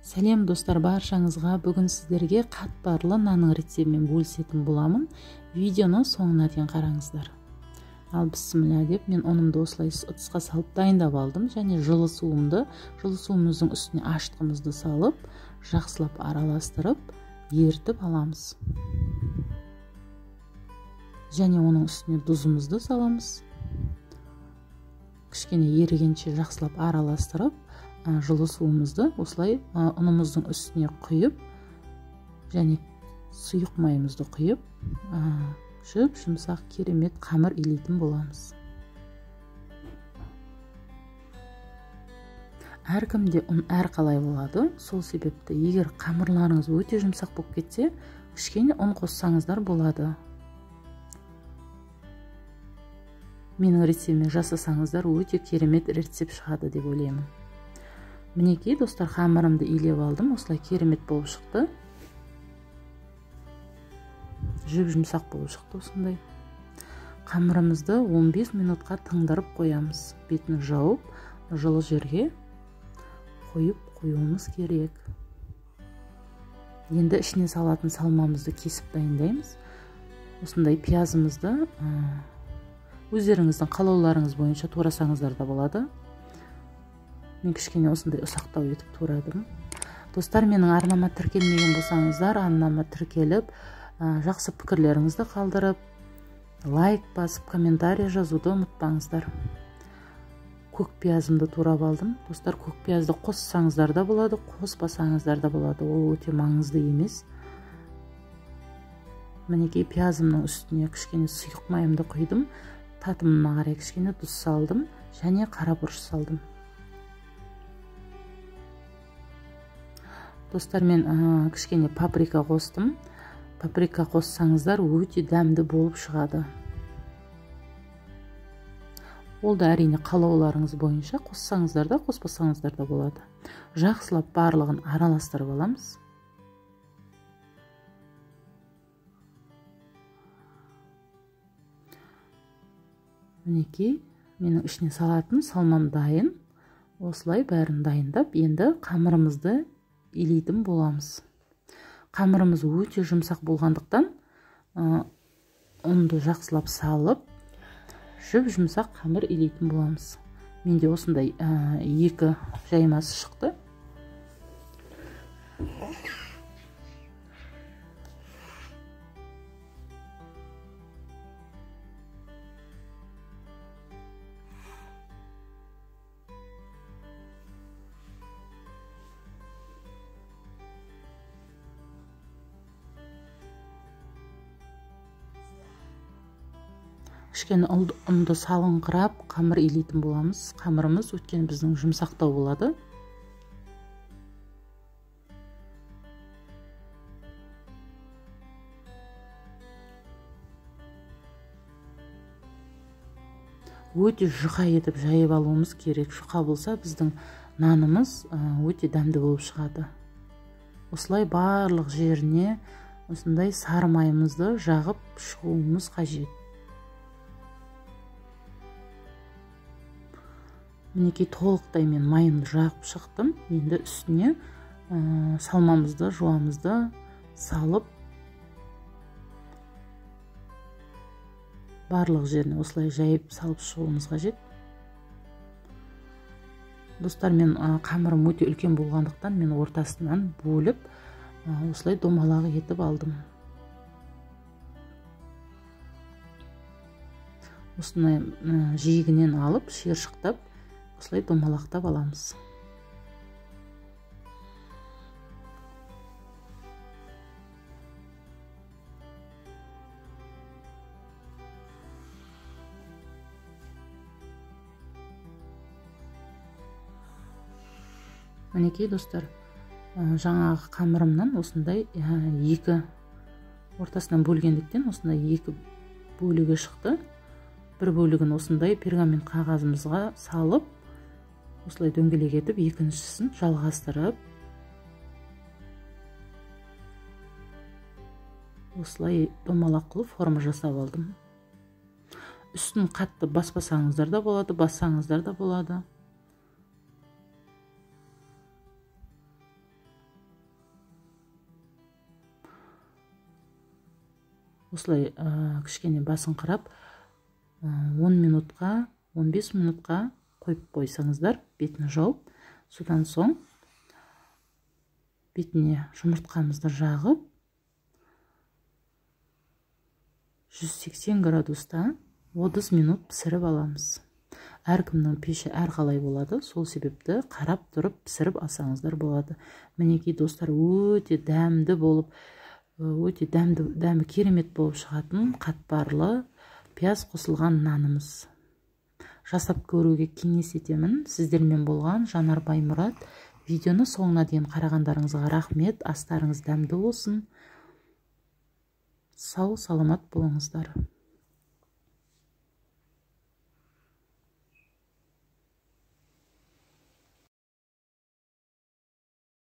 Сәлем достар, баршаңызға. Бүгін сіздерге қатпарлы нанның рецептімен бөлісетін боламын. Видеоны соңына дейін қараңыздар. Ал бісміллә деп мен ұнымды осылай ыдысқа салып дайындап алдым. Және жылы суымыздың үстіне ашытқымызды салып, жақсылап араластырып, ерітіп аламыз. Және оның үстіне тұзымызды саламыз. Кішкене ерігенше жақсылап араластырып, жылы суымызды осылай ұнымыздың үстіне құйып, және сұйық майымызды құйып, жұп-жұмсақ керемет қамыр илейтін боламыз. Әркімде ұн әрқалай болады, сол себепті егер қамырларыңыз өте жұмсақ болып кетсе, кішкене ұн қоссаңыздар болады. Менің рецептіме жасасаңыздар өте керемет рецепт шығады деп ойлаймын. Мінекей достар, қамырымды илеп алдым, осылай керемет болып шықты. Жұп-жұмсақ болып шықты осындай. Қамырымызды 15 минутқа тыңдырып қоямыз. Бетін жауып, жылы жерге қойып қоюымыз керек. Енді ішіне салатын салмамызды кесіп дайындаймыз. Осындай пиязымызды өздеріңіздің қалауларыңыз бойынша турасаңыздар да болады. Мен кішкене осындай ұсақтау етіп турадым. Достар, менің арнама тіркелмеген болсаңыздар, арнама тіркеліп, жақсы пікірлеріңізді қалдырып, лайк басып, комментарий жазуды ұмытпаңыздар. Көк пиязымды турап алдым. Достар, көк пиязды қоссаңыздар да болады, қоспасаңыздар да болады. Ол өте маңызды емес. Мінекей пиязымның үстіне кішкене сұйық майымды құйдым. Татымына қарай кішкене тұз салдым және қара бұрыш салдым. Достар, мен кішкене паприка қостым. Паприка қоссаңыздар өте дәмді болып шығады. Ол да әрине қалауларыңыз бойынша қоссаңыздар да, қоспасаңыздар да болады. Жақсылап барлығын араластырып аламыз. Мінекей, менің ішіне салатын салмам дайын. Осылай бәрін дайындап, енді қамырымызды илейтін боламыз. Қамырымыз өте жұмсақ болғандықтан, ұнды жақсылап салып, жұп-жұмсақ қамыр илейтін боламыз. Менде осындай екі жаймасы шықты. Кішкене ұнды салыңқырап қамыр илейтін боламыз. Қамырымыз өткен біздің жұмсақтау болады. Өте жұқа етіп жайып алуымыз керек. Жұқа болса біздің нанымыз өте дәмді болып шығады. Осылай барлық жеріне осындай сары майымызды жағып шығуымыз қажет. Мінекей толықтай мен майымды жағып шықтым. Енді үстіне салмамызды, жуамызды салып, барлық жеріне осылай жайып салып шығуымыз қажет. Достар, мен қамырым өте үлкен болғандықтан мен ортасынан бөліп, осылай домалақ етіп алдым. Осыны жиегінен алып, шиыршықтап, осылай домалақтап аламыз. Мінекей достар, жаңағы қамырымнан осындай екі ортасынан бөлгендіктен осындай екі бөлігі шықты. Бір бөлігін осындай пергамент қағазымызға салып, осылай дөңгелек етіп, екіншісін жалғастырып, осылай домалақ қылып форма жасап алдым. Үстін қатты баспасаңыздар да болады, бассаңыздар да болады. Осылай кішкене басыңқырап 10 минутқа, 15 минутқа қойып қойсаңыздар, бетін жауып, содан соң бетіне жұмыртқамызды жағып 180 градуста 30 минут пісіріп аламыз. Әркімнің пеші әрқалай болады, сол себепті қарап тұрып пісіріп алсаңыздар болады. Мінекей достар, өте дәмді болып, өте дәмді, дәмі керемет болып шығатын қатпарлы пияз қосылған нанымыз. Жасап көруге кеңес етемін. Сіздермен болған Жанар Баймұрат. Видеоны соңына дейін қарағандарыңызға рахмет. Астарыңыз дәмді болсын. Сау саламат болыңыздар.